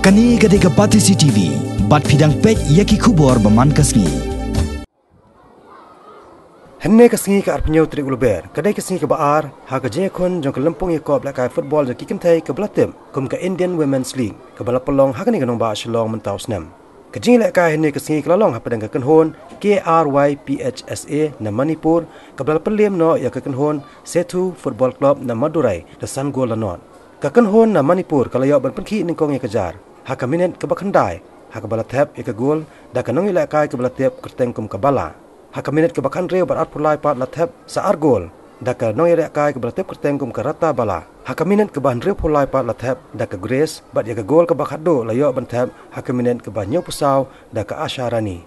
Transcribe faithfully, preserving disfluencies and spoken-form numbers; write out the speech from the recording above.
Kane ka dei ka Batesi T V, bad phi dang peit ïa ki khubor ba man ka sngi. Hynne ka sngi ka arphew tarik u Lber, ka dei ka sngi kaba ar ha ka jingïakhun jong ka lympung ïakop lehkai football jong ki kynthei kaba la tip kum ka Indian Women's League, kaba la pynlong ha kane ka nongbah Shillong mynta u snem. Ka jingïalehkai hynne ka sngi ka la long hapdeng ka kynhun K R Y P H S A na Manipur, kaba la pynliem noh ïa ka kynhun Sethu Football Club na Madurai da san gol la nod. Ka kynhun na Manipur ka la ïoh ban pynkhih nyngkong ïa ka jar ha ka minit kaba khyndai, ha kaba la thep ïa ka gol da ka nongïalehkai kaba la tip kyrteng kum ka Bala. Ha ka minit kaba khathynriew bad arphew lai pat la thep sa ar gol da ka nongïalehkai kaba la tip kyrteng kum ka Rata Bala. Ha ka minit kaba hynriewphew lai pat la thep da ka Grace, bad ïa ka gol kaba khatduh la ïoh ban thep ha ka minit kaba hynñiewphew saw da ka Asha Rani.